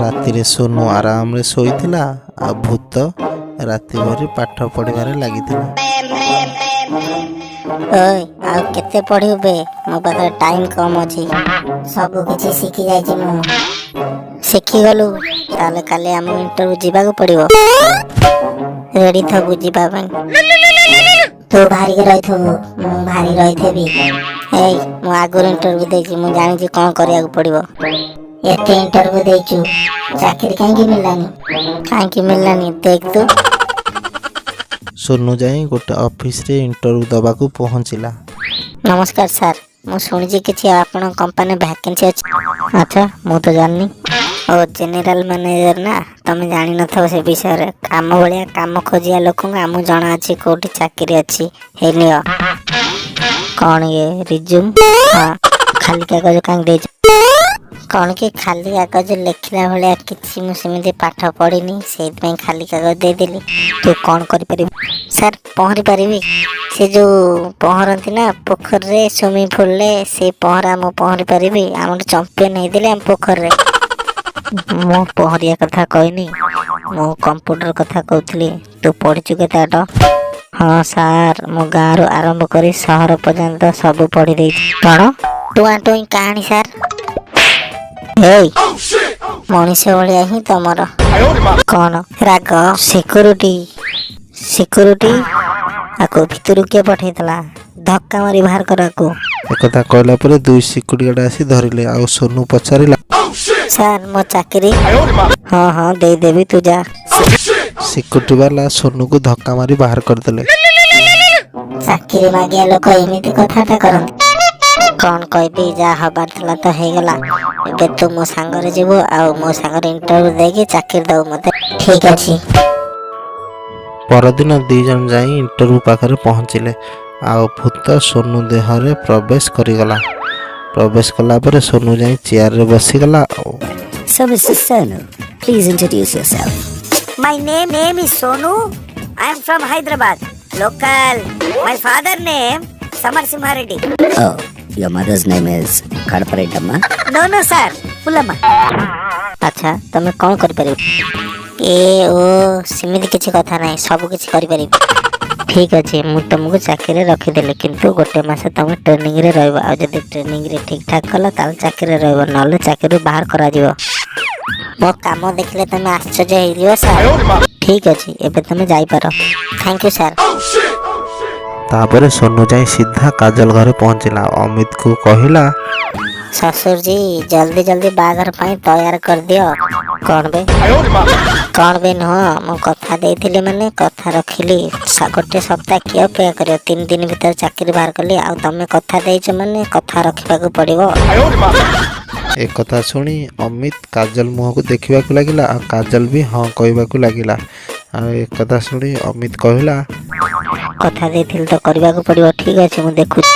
ରାତିରେ ସୋନୁ ଆରାମରେ ଶୋଇଥିଲା ଆଉ ଭୂତ ରାତି ଭରି ପାଠ ପଢ଼ିବାରେ ଲାଗିଥିଲା। ଓଏ, ଆଉ କେତେ ପଢ଼ିବୁ ବେ? ମୋ ପାଖରେ ଟାଇମ୍ କମ୍ ଅଛି। ସବୁ କିଛି ଶିଖି ଯାଇଛି ମୁଁ। ଶିଖିଗଲୁ? ତାହେଲେ କାଲି ଆମକୁ ଇଣ୍ଟରଭ୍ୟୁ ଯିବାକୁ ପଡ଼ିବ। ରେଡ଼ି ଥବୁ ଯିବା ପାଇଁ। ତୁ ବାହାରିକି ରହିଥିବୁ, ମୁଁ ବାହାରି ରହିଥିବି। ଏଇ, ମୁଁ ଆଗରୁ ଇଣ୍ଟରଭ୍ୟୁ ଦେଇଛି, ମୁଁ ଜାଣିଛି କ'ଣ କରିବାକୁ ପଡ଼ିବ। ଏତେ ଇଣ୍ଟରଭ୍ୟୁ ଦେଇଛୁ, ଚାକିରି କାହିଁକି ମିଳିଲାନି? କାହିଁକି ମିଳିଲାନି, ଦେଖ ତୁ। ସୋନୁ ଯାଇ ଗୋଟେ ଅଫିସରେ ଇଣ୍ଟରଭ୍ୟୁ ଦେବାକୁ ପହଞ୍ଚିଲା। ନମସ୍କାର ସାର୍, ମୁଁ ଶୁଣିଛି କିଛି ଆପଣଙ୍କ କମ୍ପାନୀରେ ଭ୍ୟାକେନ୍ସି ଅଛି। ଆଚ୍ଛା, ମୁଁ ତ ଜାଣିନି। ଓ, ଜେନେରାଲ ମ୍ୟାନେଜର ନା, ତମେ ଜାଣିନଥିବ ସେ ବିଷୟରେ। ଆମ ଭଳିଆ କାମ ଖୋଜିବା ଲୋକଙ୍କୁ ଆମକୁ ଜଣା ଅଛି କୋଉଠି ଚାକିରି ଅଛି। ହେଇ ନିଅ। କ'ଣ ଇଏ, ରିଜ୍ୟୁମ୍? ହଁ, ଖାଲି କାଗଜ କାହିଁକି ଦେଇଛ? କ'ଣ କି, ଖାଲି କାଗଜ ଲେଖିଲା ଭଳିଆ କିଛି ମୁଁ ସେମିତି ପାଠ ପଢ଼ିନି, ସେଇଥିପାଇଁ ଖାଲି କାଗଜ ଦେଇଦେଲି। ତୁ କ'ଣ କରିପାରିବୁ? ସାର୍, ପହଁରି ପାରିବି। ସେ ଯୋଉ ପହଁରନ୍ତି ନା ପୋଖରୀରେ, ସୁଇମିଂ ପୁଲରେ, ସେ ପହଁରା ମୁଁ ପହଁରି ପାରିବି। ଆମର ଚମ୍ପିୟନ ହେଇଥିଲି ଆମ ପୋଖରୀରେ। ମୁଁ ପହଁରିବା କଥା କହିନି, ମୁଁ କମ୍ପ୍ୟୁଟର କଥା କହୁଥିଲି। ତୁ ପଢ଼ିଛୁ କେତେ ବାଟ? ହଁ ସାର୍, ମୁଁ ଗାଁରୁ ଆରମ୍ଭ କରି ସହର ପର୍ଯ୍ୟନ୍ତ ସବୁ ପଢ଼ି ଦେଇଛି। କ'ଣ ଟୁଆଁ ଟୁଇଁ କାହାଣୀ ସାର୍? ଏଇ, ମଣିଷ ଭଳିଆ ହିଁ ତମର କ'ଣ ରାଗ? ସିକ୍ୟୁରିଟି, ସିକ୍ୟୁରିଟି, ଆକୁ ଭିତରୁ କିଏ ପଠେଇଥିଲା? ଧକ୍କା ମାରି ବାହାର କର ଆକୁ। ଏକଥା କହିଲା ପରେ ଦୁଇ ସିକ୍ୟୁରିଟି ଗାର୍ଡ ଆସି ଧରିଲେ ଆଉ ସୋନୁ ପଚାରିଲା, ସାର୍, ମୋ ଚାକିରି? ହଁ, ଦେଇଦେବି, ତୁ ଯା। ସିକ୍ୟୁରିଟି ବାଲା ସୋନୁକୁ ଧକ୍କା ମାରି ବାହାର କରିଦେଲେ। ଚାକିରି ମାଗିବା ଲୋକ ଏମିତି କଥାବାର୍ତ୍ତା କରନ୍ତି? କ'ଣ କହିବି, ଯାହା ହବାର ଥିଲା ତ ହେଇଗଲା। ଏବେ ତୁ ମୋ ସାଙ୍ଗରେ ଯିବୁ ଆଉ ମୋ ସାଙ୍ଗରେ ଇଣ୍ଟରଭ୍ୟୁ ଦେଇକି ଚାକିରି ଦବୁ ମତେ। ଠିକ ଅଛି। ପରଦିନ ଦୁଇ ଜଣ ଯାଇ ଇଣ୍ଟରଭ୍ୟୁ ପାଖରେ ପହଞ୍ଚିଲେ ଆଉ ଭୂତ ସୋନୁ ଦେହରେ ପ୍ରବେଶ କରିଗଲା। ପ୍ରବେଶ କଲା ପରେ ସୋନୁ ଯାଇ ଚେୟାରରେ ବସିଗଲା ଆଉ So, Mr. Sonu, please introduce yourself. My name is Sonu. I am from Hyderabad. Local. My father name Samar Simha Reddy. Oh, your mother's name is Kadparedamma? No, sir. Pulamma. ଆଚ୍ଛା, ତମେ କ'ଣ କରିପାରିବ? ଏ ଓ, ସେମିତି କିଛି କଥା ନାହିଁ, ସବୁ କିଛି କରିପାରିବି। ଠିକ୍ ଅଛି, ମୁଁ ତମକୁ ଚାକିରିରେ ରଖିଦେଲି, କିନ୍ତୁ ଗୋଟେ ମାସ ତମେ ଟ୍ରେନିଂରେ ରହିବ। ଆଉ ଯଦି ଟ୍ରେନିଂରେ ଠିକ୍ ଠାକ୍ କଲ, ତାହେଲେ ଚାକିରିରେ ରହିବ, ନହେଲେ ଚାକିରିରୁ ବାହାର କରାଯିବ। ମୋ କାମ ଦେଖିଲେ ତମେ ଆଶ୍ଚର୍ଯ୍ୟ ହେଇଯିବ ସାର୍। ଠିକ୍ ଅଛି, ଏବେ ତମେ ଯାଇପାର। Thank you sir. ତାପରେ ସୋନୁ ଯାଇ ସିଧା କାଜଲ ଘରେ ପହଞ୍ଚିଲା। ଅମିତକୁ କହିଲା, ଶ୍ୱଶୁରଜୀ, ଜଲ୍ଦି ଜଲ୍ଦି ବାହାଘର ପାଇଁ ତୟାର କରିଦିଅ। କ'ଣ ବେ? କ'ଣ ବେ? ନୁହଁ, ମୁଁ କଥା ଦେଇଥିଲି ମାନେ କଥା ରଖିଲି। ଗୋଟେ ସପ୍ତାହ କିଏ ଅପେକ୍ଷା କରିବ? 3 ଦିନ ଭିତରେ ଚାକିରି ବାହାର କଲି। ଆଉ ତମେ କଥା ଦେଇଛ ମାନେ କଥା ରଖିବାକୁ ପଡ଼ିବ। ଏକଥା ଶୁଣି ଅମିତ କାଜଲ ମୁହଁକୁ ଦେଖିବାକୁ ଲାଗିଲା ଆଉ କାଜଲ ବି ହଁ କହିବାକୁ ଲାଗିଲା। ଆଉ ଏକଥା ଶୁଣି ଅମିତ କହିଲା, କଥା ଦେଇଥିଲି ତ କରିବାକୁ ପଡ଼ିବ। ଠିକ୍ ଅଛି, ମୁଁ ଦେଖୁଛି।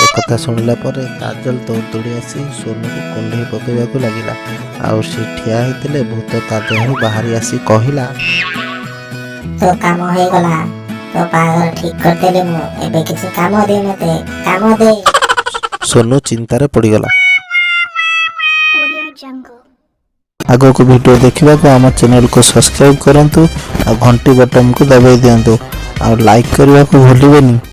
ଏକଥା ଶୁଣିଲା ପରେ କାଜଲ ଦୌଡ଼ି ଦୌଡ଼ି ଆସି ସୋନୁକୁ କୁଣ୍ଢେଇ ପକାଇବାକୁ ଲାଗିଲା। ଆଉ ସେ ଠିଆ ହେଇଥିଲେ ଭୂତ ତା ଦେହରୁ ବାହାରି ଆସି କହିଲା, ତୋ କାମ ହେଇଗଲା, ତୋ ବାହାଘର ଠିକ୍ କରିଦେଲି ମୁଁ। ଏବେ କିଛି କାମ ଦେ ମତେ, କାମ ଦେ। ସୋନୁ ଚିନ୍ତାରେ ପଡ଼ିଗଲା। Audio Jungle. ଆଗକୁ ଭିଡ଼ିଓ ଦେଖିବାକୁ ଆମ ଚ୍ୟାନେଲକୁ ସବସ୍କ୍ରାଇବ୍ କରନ୍ତୁ ଆଉ ଘଣ୍ଟି ବଟନକୁ ଦବାଇ ଦିଅନ୍ତୁ ଆଉ ଲାଇକ୍ କରିବାକୁ ଭୁଲିବେନି।